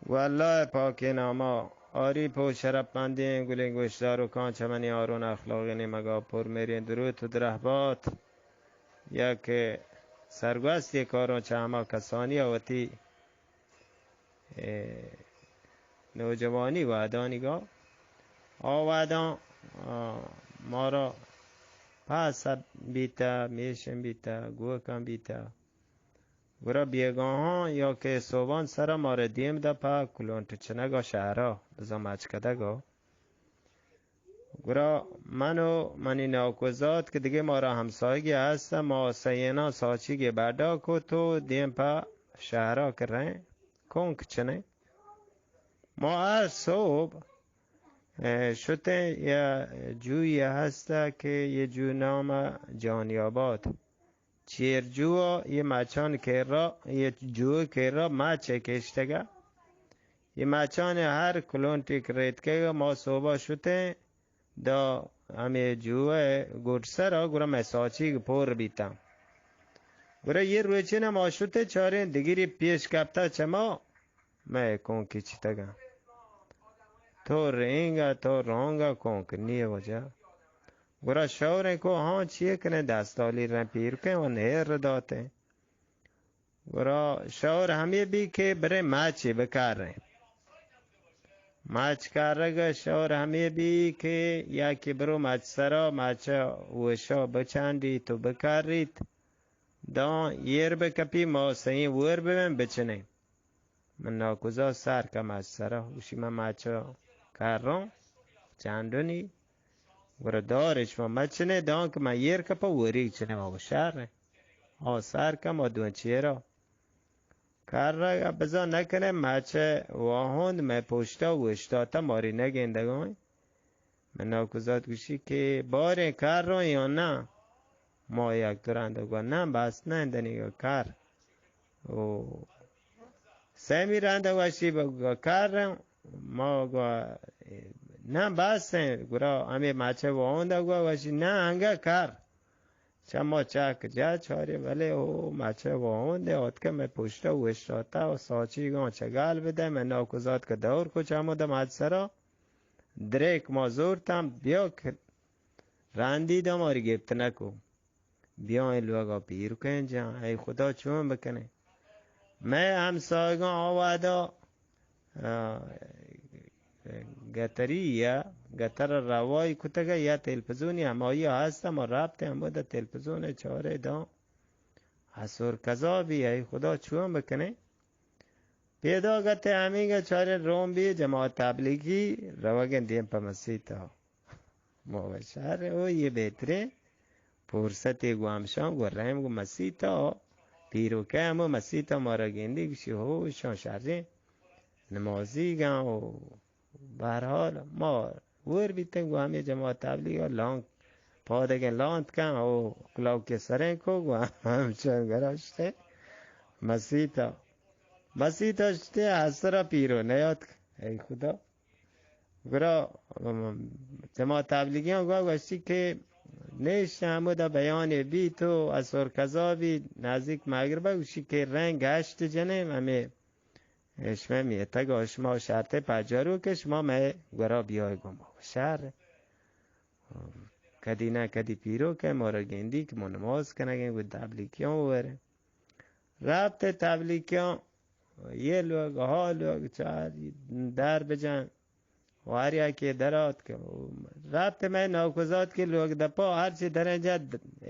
و اللہ پاکیں ناما، آری پہ شرپمندیں گلیں گوشداروکاں چہ منی ہارون اخلاقی نیمگا پر میریں دروت و درہبات، یک سرگوستی کاروں چہ ہما کسانی وتی، اے، نوجوانی وہدانیگا، آ وہداں، آ، مارا پس بیتہ، میشن بیتہ، گوکاں بیتہ۔ گڑا بیگاہاں یا کہ سوبان سرا مارا دیم دپا کلونٹ چنگا شہرا بزاں مچکدگا۔ گڑا من و منی ناکوزات کہ دگہ مارا ہمساہگی ہست، ما سئیناں ساچیگی بڈا کت و دیم پہ شہرا کہ رئیں کونک چنیں۔ ما ہر سہب، اے، شتیں یا جویے ہست کہ یہ جو نام جانی آباد۔ چیر جو، یہ مچان کرا، یہ جو کرا مچ کشتگا۔ یہ مچان ہر کلونٹی کہ ریتکگا، ما صوبا شتیں، دا ہمے جو گڈسرا، گڑا مئے ساچیگ پور بیتاں۔ گڑا یہ روچینا ما شتیں چاریں دگری پیش کپتا چہ ما، مئے کونکی چتگاں۔ تو رینگا، تو رونگا کونک نیے وجہ۔ گڑا شوریں کو ہاں چیے کنے دستالی ریں پیرکیں و نیر داتیں۔ گڑا شور ہمے بی کہ بریں مچے بکاریں۔ مچ کارگ شور ہمے بی کہ یا کہ برو مچ سرا مچ وشا بچانڈیت و بکاریت۔ داں ایر بکپی ما سئیں ور ببیں بچنیں۔ من ناکوزا سر کم از سرا، گوشی من مچا کاروں، چانڈنی، گڑا دارش ما مچنے داں کہ من ایر کپا وری چنے ما شر۔ آ سر کم آ دون چیرا۔ کر بزا نکنے مچے واہند مئے پشتا اوشتاتا ماری نگندگاں۔ من ناکوزات گوشی کہ باریں کر رو یا نہ؟ ما یک دو رند گوا نہ، بس نہ دنیگا کر۔ او سیمی رند گوشی بگا کر رو، ما گوا نہ بس ہیں، گڑا ہمیں مچے واہند گوا گوشی نہ انگا کر۔ چہ ما چک جا چارے، بلے او مچے واہند آتکہ مئے پشتا اوشتاتا و ساچیگاں چگال بدے، مئے ناکوزات کہ دور کو چہ ہمودا مچ سرا۔ دریک ما زورتاں، بیا کہ رندی داں ماری گپت نکو۔ بیا اے لوگا پیرکیں جاں، اے خدا چون بکنے؟ مئے ہمسایگاں آ وہدا، آ، گتری یا گتر روائی کتگا یا تلپزونی ہمائی ہستا، ما رپتیں ہمودا تلپزون چارے داں۔ حسور کذابی، اے خدا چون بکنے؟ پیداگتے ہمینگا چارے روم بی جماعت تبلیغی روگیں دیم پہ مسیتا۔ ما شر او یہ بہتریں فرصتے گو ہمشاں گو رحم گو مسیتا۔ پیروکے ہمو مسیتا مارا گندی گوشی ہو شان شریں نمازیگاں او بہرحال، ما ور بیتیں گو ہمے جماعت تبلیغ لانک پادگیں لانت کن او کلاوکے سریں کو گو ہمچن گراشتے مسیتا۔ مسیتا شتے حسرا پیرو نیاتک۔ اے خدا۔ گڑا، ام، جماعت تبلیغیاں گوا گوشتی کہ نیش ہمودا بیانے بیت و اسور قضا بیت، نزدیک مغربا گوشی کہ رنگ گشت جنیں ہمے شمئے میتگ ء شما شرط پجاروک ء شما مئے گورا بیائے گوں ما شر۔ کدی نہ کدی پیروک ء مارا گندی کہ ما نماز کنگیں گوں تبلیغیاں وریں۔ رپت تبلیغیاں یہ لوگ ہا لوگ چار در بجن واریا کہ درات کہ رپت مئے نوکزات کہ لوگ دپا ہرچی دریں جا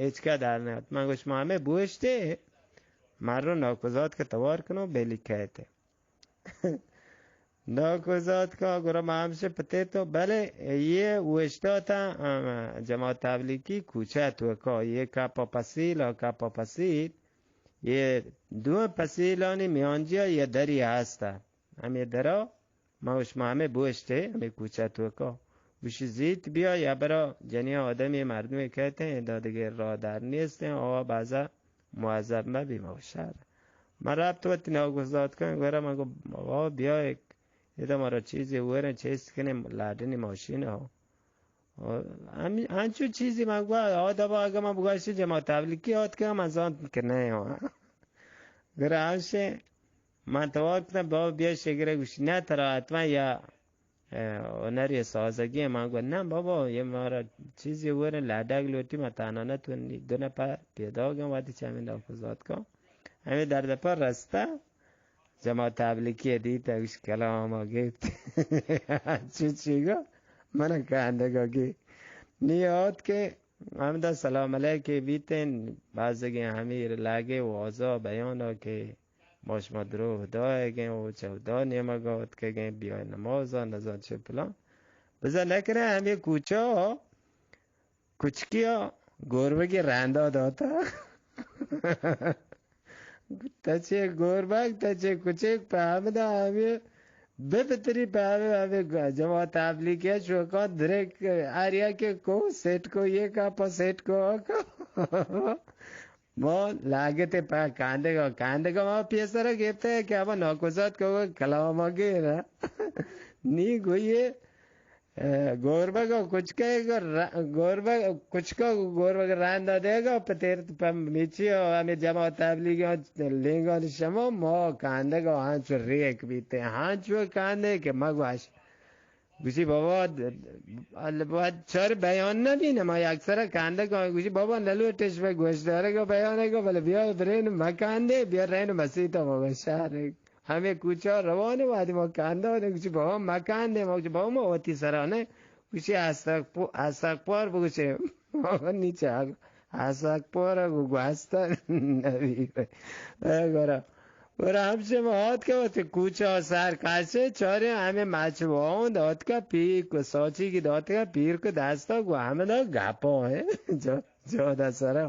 ہچکا در نیات۔ من گوش ما ہمے بوشتے من رو نوکزات کہ توار کنو بیلی کہتے۔ ناکوزاتکا گڑا ما ہمش پتے تو بلے یہ اوشتاتا، ام، جماعت تبلیغی کوچہ توکا یہ کپا پسیل ء کپا پسیل، یہ دو پسیلانی میانجیا یہ دری ہستا۔ ہمیں درا ما و شما ہمیں بوشتے ہمیں کوچہ توکا۔ گوشی زیت بیا یا برا جنیا آدمی مردمی کہتے ہیں، ادا دگہ راہ در نیستیں، آوا بازا معذب مبی ما شر۔ من رپت وتی ناکوزاتکاں گورا من گو بابا بیا یک ادا مارا چیزی وریں چست کنیں لاڈنی ماشین ہو۔ انچو چیزی من گو آ دبا اگہ من بگوشی جماعت تبلیغی آتکہ من زانت کہ نہ ہو۔ گورا ہمشیں من توار کتم، بابا بیا شگرے. گوشی نه، ترا حتما یا اه، ہنری سازگی. من گو نه بابا، یہ مارا چیزی ورن، لڈگ لوٹی، من تانا نتونی، دو نفر پیداگم وتی چمی ناکوزات کن. ہمیں درد پر رستا، جماعت تبلیغی دیتا، گوش کلام گفت. چی چی گو؟ من کندگا گی. نی آت کہ ہمدا سلام علیکی بیتین، بازگیں ہمیر لگے وازا بیانا کہ ما شما دروہ دائگیں و چہ ہدا نیمگا اتکگیں، بیائے نمازا نزان چہ پلان. بزاں نکنہ ہمے کوچہ ء کچکی ء گوربگے رندا داتا. تچے گوربگ، تچے کچک، پہ ہمدا ہمے بپتری پہ ہمے، ہمے جماعت تبلیغی ء چوکاں درک ہر یکے کو سیٹ کو، یہ کا پا سیٹ کو آ کو. ما لاگتے پہ کاندگا، کاندگا ما پیسرا گپتے کہ ابا ناکوزات کو کلام گیرا. نی گوئیے، اه، گوربگ و کچکے گو ر-، گوربگ، کچکا گو گوربگ رندا دیگا پہ تیر پہ میچی و ہمیں جماعت تبلیغی لینگان شما ما کاندگا ہنچو ریک بیتے، ہنچو کاندے کہ مگوش. گوشی بابا، د-، ال-، باید چار بیان نبینه، ما یک سر کنده کن. گوشی بابا نلوٹش به گوش داره گو بیانه گو، بله بیا برین مکن ده، بیا رین مسیت ما به شهر. همه کوچه روانه وادی ما کنده، گوشی بابا مکن ده، ما گوشی بابا ما وتی سرانه. گوشی استغفار، استغفار بگوشه. نیچه اسک پورا گو گوستن نبی. اے گورا، گورا ہمشے ما آتکا وتی کوچا سر کاشے، چارے ہمے مچ واہند آتکا، پیرک ساچی کی داتکا، پیرک دستا گو ہمدا گپا ہے. جو، جودا سرا.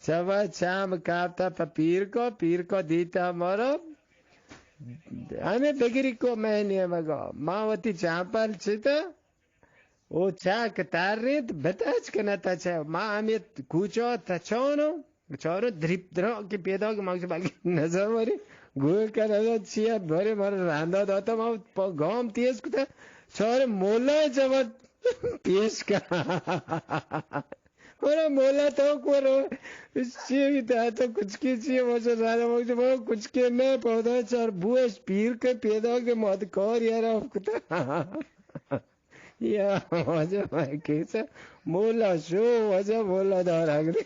چبا چم کپتا پہ پیرکا، پیرکا دیتا مارا. ہمے بگری کو میں نیمگا. ما وتی چمپل چتا، او چاک ترینت، بتچ کنت چہ ما ہمے کوچا تچانو، چارو دریپ درا کہ پیدا کہ ما بلکہ نظر ماری گوئے کن نظر چیا بارے مارا رندا داتا، ما پا گام تیز کتا، چارے مولا جوان پیش کا. ورا مولا تو کو رو، چی بیتا تو کچکی چی، ماشاءاللہ، ماشاءاللہ، کچکی نہ پودا چار بوش پیر کے پیدا کہ مات کار یار اف کتا. یا واجہ مئے کیسہ مولا شو، واجہ مولا دارگ دی.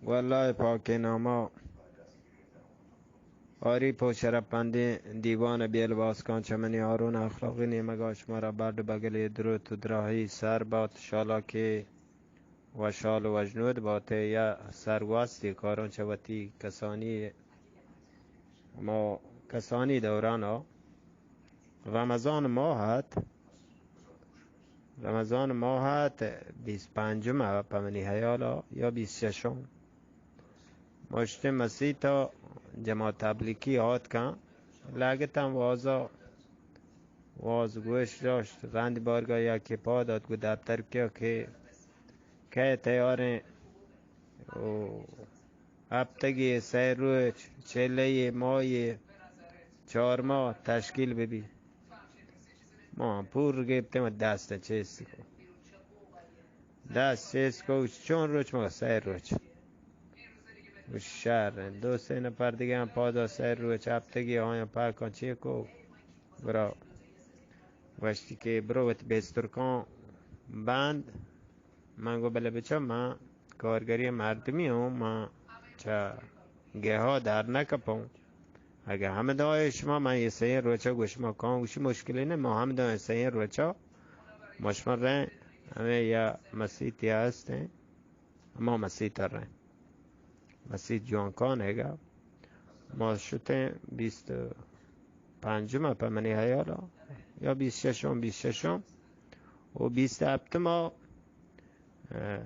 گوں اللہ ءِ پاکیں نام ءَ، عارف ءُ شرپمندیں دیوان ءِ بیل باسکاں، چہ منی ہارون اخلاقی نیمگ ءَ شمارا بڈ بگلے دروت ءُ دراہی سر بات، شالا کہ وشال ءُ وژنود بات ءُ یا سرگوستی کاراں چہ وتی کسانی ما کسانی دوران ءَ رمضان ماہ ات، رمضان ماہ ات، بیست پنجم ءَ پہ منی ہیال ءَ یا بیست ششم. ما شتیں مسیت ءَ، جماعت تبلیغی آتکاں، لگتاں واز ءَ، واز گوش داشت، رند بارگاہ یکے پاد آت، گو دپتر کیا کہ کئے تیاریں او ہپتگی سئے روچ، چلہ ماہی، چار ماہ تشکیل بہ بی. ما ہم پور گپتیں و دست چست کو. دست چست کو، چون روچ؟ مگا سئے روچ. گوش شر انت. دو سئے نفر دگہ ہم پادا سئے روچ ہپتگی آیاں پاکاں چی کو؟ برو. گوشتی کہ برو وتی بسترکاں بند. من گو بلے بچا، من کارگری مردمی ہوں، من چہ گہا در نہ کپوں. اگہ ہمدا شما، من یہ سئیں روچا گو شما کاں، گوشی مشکلی نہ، ما ہمدا سئیں روچا ما شما رئیں، ہمیں یا مسیتی ہستیں، ہما مسیت رئیں. مسیت جوانکان ہے گا. ما شتیں بیست پنجم ءَ پہ منی ہیال ءَ، یا بیست ششم، بیست ششم و بیست ہپتم ءَ، اه،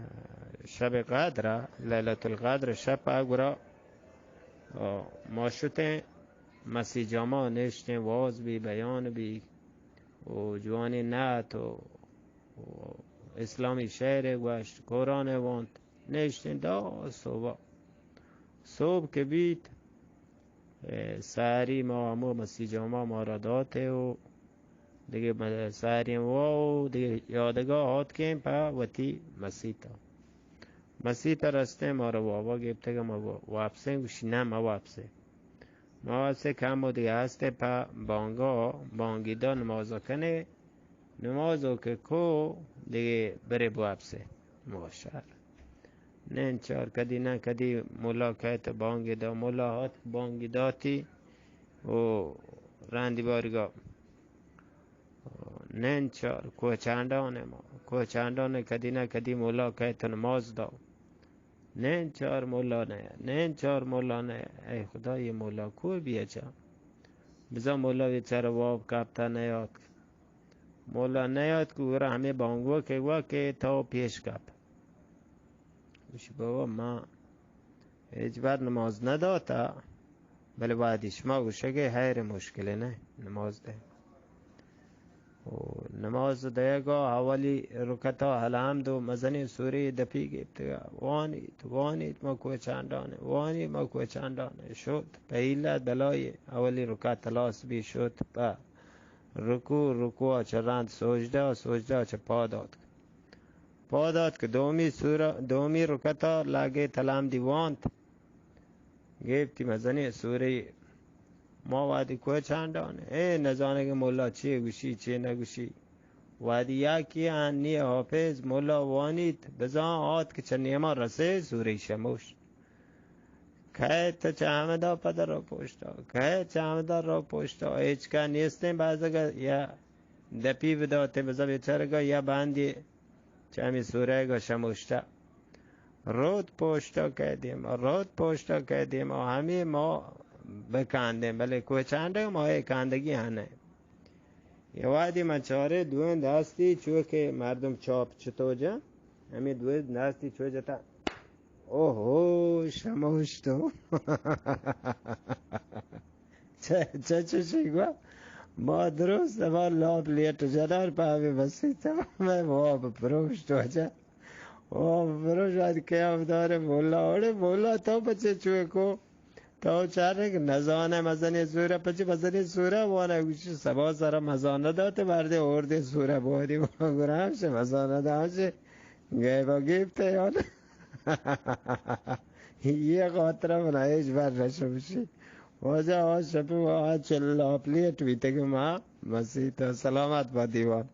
شب قدر ءَ، لیلۃ القدر شپ ءَ گڑا، اه، ما شتیں مسیت جامع نشتیں، واز بی، بیان بی و جوانیں نعت و، و اسلامی شعر گوشت، قرآن وانت، نشتیں تا صبح. صبح کہ بیت، اے، سحری ما ہمو مسیت جامع مارا داتے و دگہ م-، سحری وا و دگہ یادگاہ آتکیں پہ وتی مسیت ءَ. مسیت ءَ رستیں، مارا وابا گپتگ، ما وا-، واپسیں؟ گوشی، نہ، ما واپسیں۔ ما واپسیں کہ ہمو دگہ ہستیں پہ بانگا، بانگی دا نماز کنے، نماز کہ کو دگہ برے بواپسیں۔ ماشاءاللہ۔ نین چار کدی نہ کدی ملا کئیت بانگی دا، ملا ہات بانگی داتی و رندی بارگا۔ نین چار کوہ چانڈان ما، کوہ چانڈان کدی نہ کدی ملا کئیت نماز دا۔ نین چار ملا نیا، نین چار ملا نیا۔ اے خدا، یہ ملا کو بیا چا؟ بزاں ملا بیچارہ واب کپتا نیاتک۔ ملا نیاتک، گڑا ہمے بانگو کہ وا کہ تو پیش کپ۔ گوشی، بابا، ما ہچبر نماز نداتا، بلے وہدی شما گوشگے، خیر، مشکلے نہ، نماز دے۔ و نماز دئیگا اولی رکعتا الحمد و مزنیں سورے دپی گپتگا۔ وانیت، وانیت، ما کوہ چانڈان، وانیت، ما کوہ چانڈان۔ شت، پہیلا بلائے اولی رکعت ہلاس بی، شت پہ رکوع، رکوع چہ رند سجدہ، سجدہ چہ پاد آتک۔ پاد آتک، دومی سورہ، دومی رکعتا لگت الحمدی وانت۔ گپتی مزنیں سورے۔ ما وہدی کوہ چانڈان، اے نزانگیں ملا چے گوشی، چے نگوشی۔ وہدی یکی انی حافظ ملا وانیت، بزاں آتک چہ نیما رسے سورہ شموشت۔ کئیت چہ ہمدا پدا رو پشتا، کئیت چہ ہمدا رو پشتا، ہچکا نیستیں بازگا یا دپی بداتیں، بزاں بیچارگا یا بندی چہ ہمے سورہ گا شموشتہ۔ روت پوشتا کئے دیما، روت پوشتا کئے دیما، ہمے ما بکاندیں، بلے کوہ چانڈگ ما اے کاندگی ہنہ۔ یہ وہدی من چارے دوئیں دستی چو کہ مردم چاپ چتو جا، ہمے دوئیں دستی چو جتا۔ اوہو، شموشتو۔ چہ، چہ چشی گوا؟ ما درست ہما لاپ لیٹ جنان پہ ہمے مسیت ءَ مئے واب پروشت واجہ۔ واب پروشت، وہدی قیام دار، مولا، اوڑے مولا تو بچے چوئے کو؟ تو چارے کہ نزانہ مزنیں سورہ، پچے مزنیں سورہ وانا؟ گوشی سبا سرا مزانہ داتے، مردے اوردے سورہ بوادی گرام سے مزانہ داتے۔ گئے با گیپتے یاد۔ یہ خاطرہ منا ہچبر نشمشی۔ واجہ آ شپی و آ چل لاپ لیٹ بیتگ ما مسیت ءَ۔ سلامت با دیوان۔